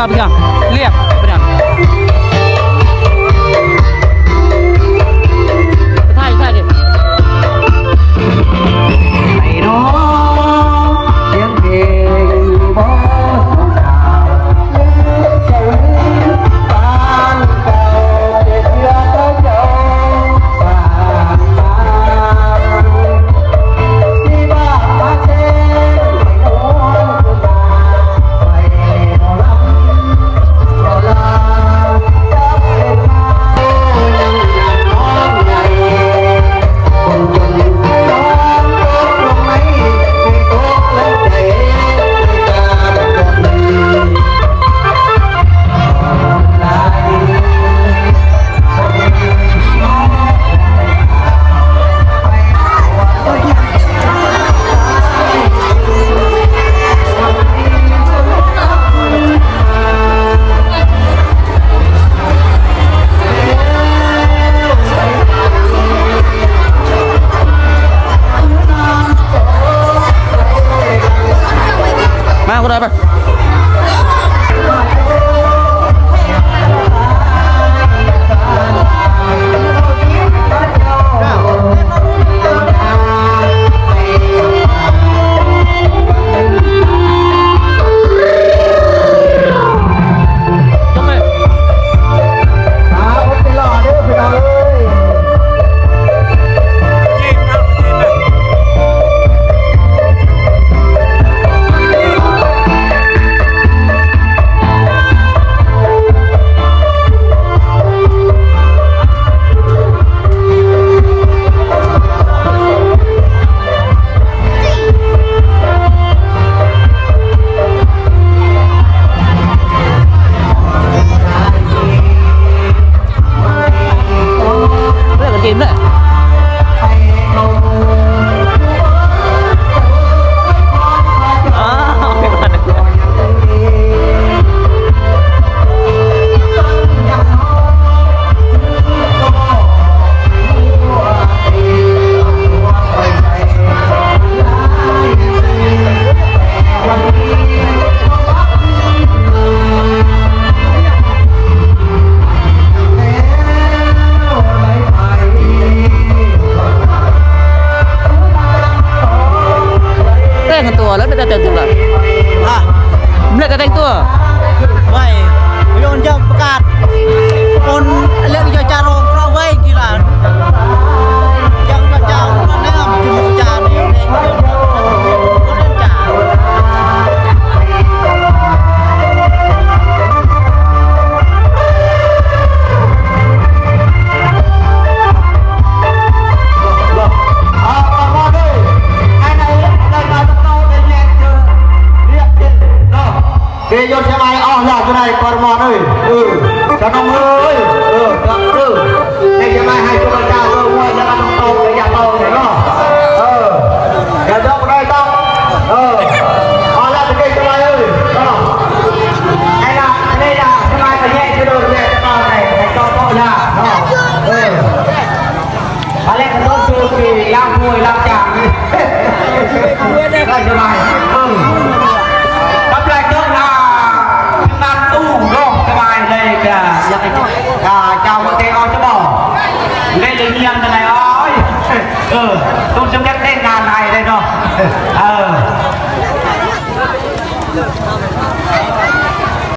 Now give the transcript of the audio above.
Pegang. Lihat, pegang. Tarik, tarik.ແຕ່ງຕົວແລ້ວ ໄດ້ແຕ່ງຕົວ ຮະ ໄດ້ແຕ່ງຕົວ ໄວ້ ໂຍນຈະປະກາດ ຄົນເລືອກຈະຈາລົງ ເພາະໄວ້ກິລາ ຍັງຈະຈາລົງ ແນມຈຸດຈານີ້ ເກຍົດສະບາຍ ອໍ ລາດຢູ່ໃນປອນມອນເອີຍ ເອີ ສະໜົມເອີຍ ເອີ ດອກເອີ ໃຫ້ສະບາຍ ໃຫ້ສຸກເຈົ້າ ເອີ ມວຍ ແລ້ວກໍຕ້ອງໂຕ ໄປຢ່າເອົາເນາະ ເອີ ຢ່າດອກໄດ້ຕ້ອງ ເອີ ອໍ ລາດເກຍົດສະບາຍເອີຍ ເນາະ ໃຫ້ລາດ ໃຫ້ລາດ ສະບາຍ ໄປແຍກ ໄປໂດນແຍກ ຈະຕ້ອງ ໃຫ້ ໃຫ້ຕ້ອງ ເພາະລາດ ເນາະ ເອີ. ອາເລັກ ໂດນໂຈຕີ ລ້າງຖ້ວຍລ້າງຈານ ໄດ້ສະບາຍ ເອີ ກັບລາຍເຈົ້າ ອ່າ ທີມງານຕູ້ ເນາະ ສະບາຍເລີຍ ກະ ຢາກໃຫ້ ອ່າ ເຈົ້າເຕະອອກຈະບໍ່ ເລຍຈະຍຽມຈັ່ງໃດ ໂອ້ຍ ເອີ ຕ້ອງສຳເລັດ